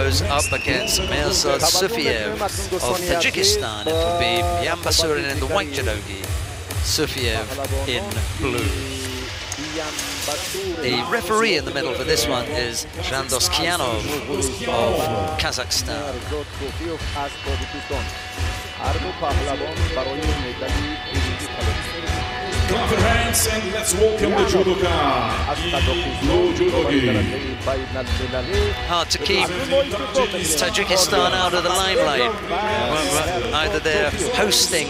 Goes up against Mehrzod Sufiev of Tajikistan. It will be Byambasuren in the white judogi, Sufiev in blue. The referee in the middle for this one is Zhandos Kianov of Kazakhstan. Clap your hands and let's welcome the judoka in blue judogi. Hard to keep Tajikistan out of the limelight. Either they're hosting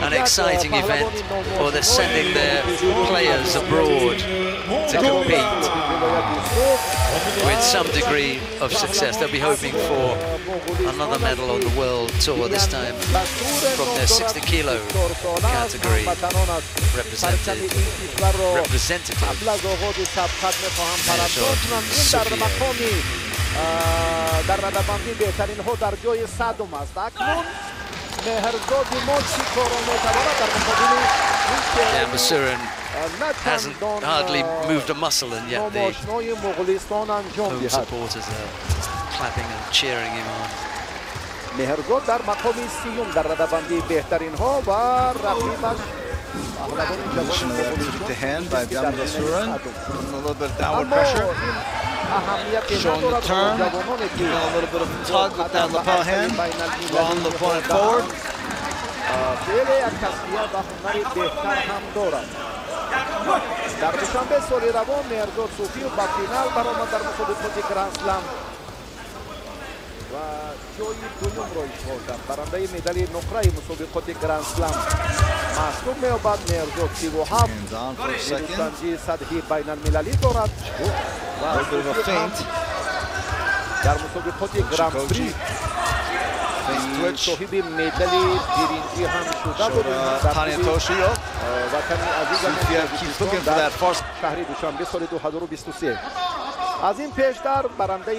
an exciting event or they're sending their players abroad to compete with some degree of success. They'll be hoping for another medal on the world tour, this time from their 60 kilo category. Representative Mehrzod Sufiev. در ردبندی بهترین ها در جای صدم است. اکنون مهرزاد ما چی کارو میتواند در مقابل Byambasuren hasn't hardly moved a muscle, and yet the home supporters are clapping and cheering him on. مهرزاد در مقام سیوم در ردبندی بهترین ها و رقیبش The hand by Byambasuren, a little bit of downward pressure, showing the turn, giving a little bit of a tug with that lapel hand, drawing the opponent forward. در دوشنبه سال روان مهرزاد صوفیوف به فینال برآمد در مسابقات گرند اسلم و جای دوم را اشغال کرد. برنده مدال نقره مسابقات گرند اسلم محسوب می‌یابد. مهرزاد 37 نیروسنجی سطحی بین المللی دارد و در مسابقات گرند پری صاحب مدال برنجی هم شده بود. وطن عزیزم در شهر دوشنبه سال 2023. از این پیشتر برنده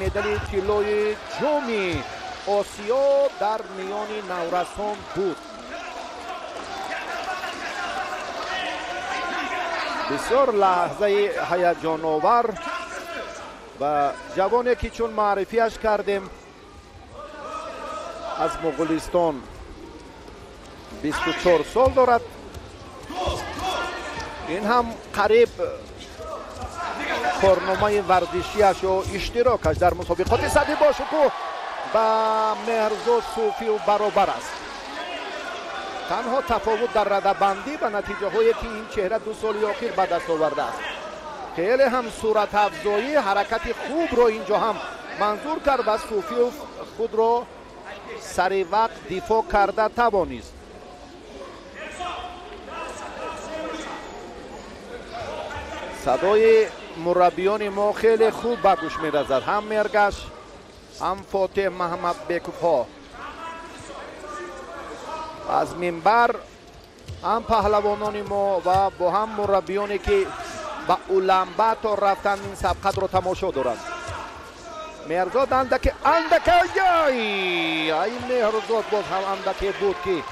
مدال طلای جام آسیا در میان نورسان بود. بسیار لحظه هیجان آور و جوانی که چون معرفیش کردیم از مغولستان 24 سال دارد. این هم قریب کارنامه ورزشیش و اشتراکش در مسابقات سطحی باشکوه با مهرزاد صوفیوف برابر است. تنها تفاوت در ردبندی و نتیجه هایی که این چهره 2 سال اخیر به دست آورده است. خیلی هم صورت افزایی حرکت خوب رو اینجا هم منظور کرد و صوفیوف خود رو سر وقت دفاع کرده توانست. صدای مربیان ما خیلی خوب به گوش می‌رسد، هم مرگش هم فاتح محمد بکوف ها از منبر، هم پهلوانان ما و با هم مربیانی که به اولانباتور رفتن این سبقت رو تماشا دارند. مهرزاد اندکه اندکه ای مهرزاد باز هم اندکه بود که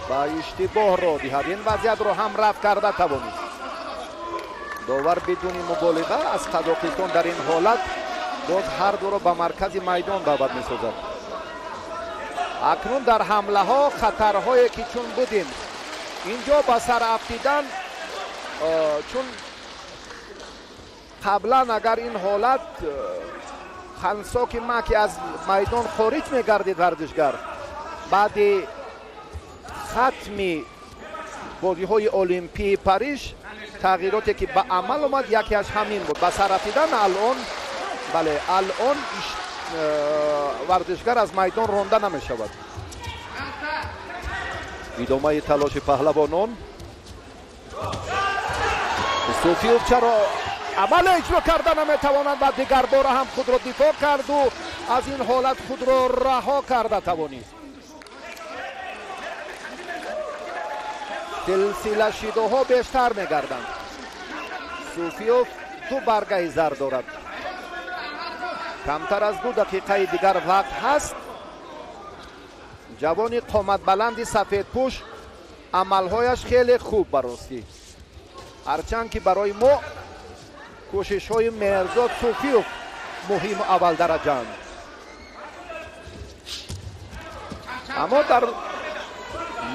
با اشتباه را دهد. این وضعیت رو هم رفع کرده توانست. داور بدون مبالغه از قزاقستان در این حالت باز هر دو را به مرکز میدان دعوت می‌سازد. اکنون در حمله ها خطرهایی که چون بودیم اینجا به سر افتیدن، چون قبلا اگر این حالت خنساک مکی از میدان خارج می‌گردید ورزشگر، بعد ختم بازی‌های المپی پاریس تغییراتی که به عمل آمد یکی از همین بود، به سر افتیدن. الان بله، الان ورزشگر از میدان رانده نمی شود. ادامه تلاش پهلوانان. صوفیوف چرا عمل اجرا کرده نمیتوانند و دیگر بار هم خود را دفاع کرد و از این حالت خود را رها کرده توانست. سلسله شیدوها بیشتر میگردند. صوفیوف 2 برگه زرد دارد. کمتر از 2 دقیقه دیگر وقت هست. جوان قامت بلند سفید پوش عملهایش خیلی خوب براستی، هرچند که برای ما کوشش های مهرزاد صوفیوف муҳиму аввалдараҷаанд. Аммо дар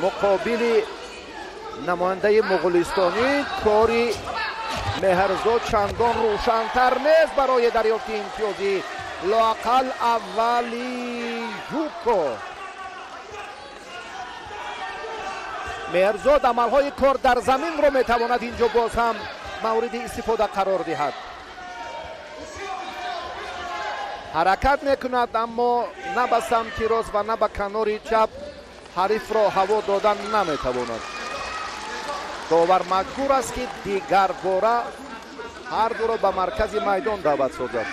муқобили намояндаи муғулистонӣ кори Меҳрзод чандон рӯшантар нест барои дарёфти имтиёзи лоақал аввали юко. Меҳрзод амалҳои кор дар заминро метавонад инҷо боз ҳам мавриди истифода қарор диҳад. Ҳаракат мекунад, аммо на ба самти рост ва на ба канори чап ҳарифро ҳаво додан наметавонад. Довар маҷбур аст, ки дигарбора ҳар дуро ба маркази майдон даъват созад.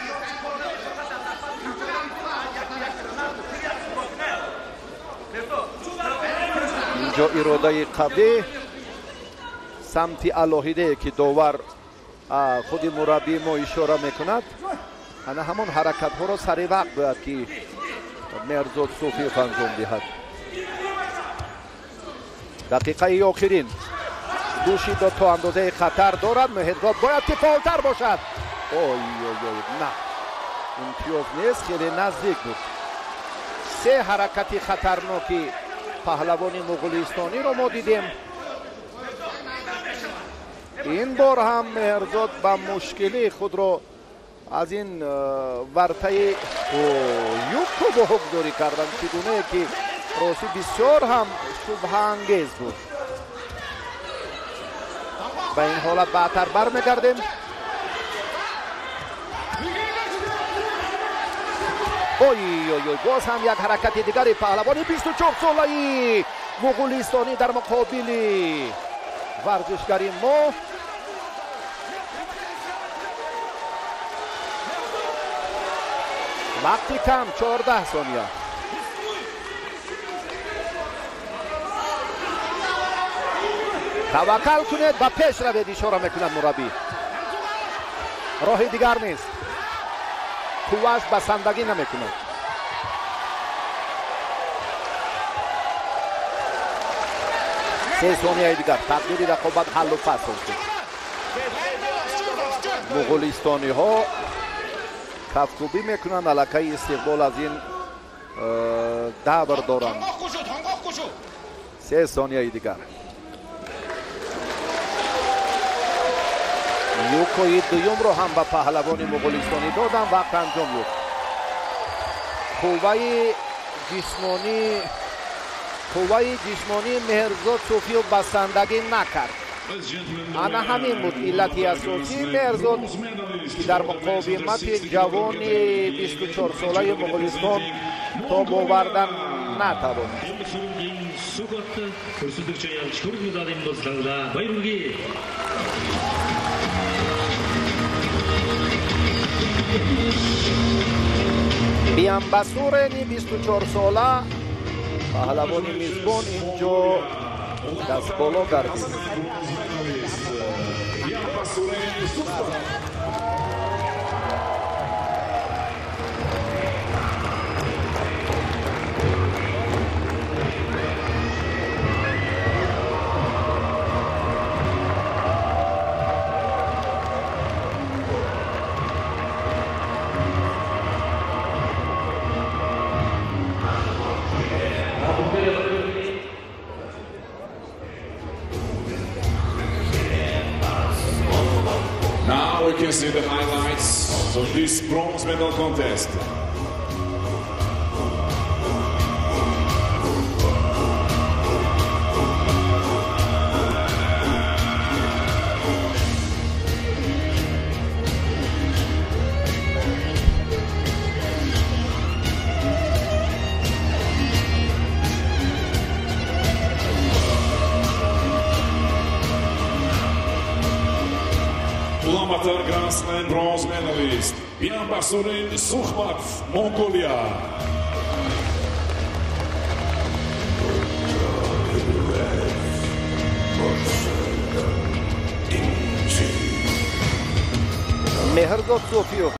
Инҷо иродаи қавӣ, самти алоҳидае ки довар худи мураббии мо ишора мекунад, ана ҳамон ҳаракатҳоро сари вақт бояд ки Меҳрзод Суфиев анҷом диҳад. Дақиқаи охирин души то андозаи хатар дорад. Меҳрзод бояд ки фаъолтар бошад. Ой ой ой, на, имтиёз нест, хеле наздик буд. Се ҳаракати хатарноки паҳлавони муғулистониро мо дидем. Ин бор ҳам Меҳрзод ба мушкилӣ худро аз ин вартаи юко бо ҳукмдорӣ карданд, чӣ гунае ки ростӣ бисёр ҳам шубҳаангез буд. Ба ин ҳолат баъдтар бармегардем. Ой ой ой, боз ҳам як ҳаракати дигари паҳлавони 24-солаи муғулистонӣ дар муқобили варзишгари мо. Вақти кам, 14 сония. Таваккал кунед, ба пеш равед, ишора мекунад мураббӣ. Роҳи дигар нест. Қуввааш басандагӣ намекунад. Се сонияи дигар тақдири рақобат ҳаллу фасл шуд. Муғулистониҳо кафкӯбӣ мекунанд, аллакай истиқбол аз ин давр доранд. Се сонияи дигар. Юкои дуюмро ҳам ба паҳлавони муғулистонӣ доданд, вақт анҷом ёфт. Қувваи ҷисмонии Меҳрзод Суфиев басандагӣ накард. Ана ҳамин буд иллати асосии Меҳрзод, ки дар муқовимати ҷавони 24-солаи Муғулистон тоб овардан натавонист. Биамбасурени 24-сола паҳлавони мизбон инҷо дастболо гардид. Now we can see the highlights of this bronze medal contest. Ulaanbaatar Grand Slam bronze medalist Byambasuren Sukhbat, Mongolia. Меҳрзод Суфиев.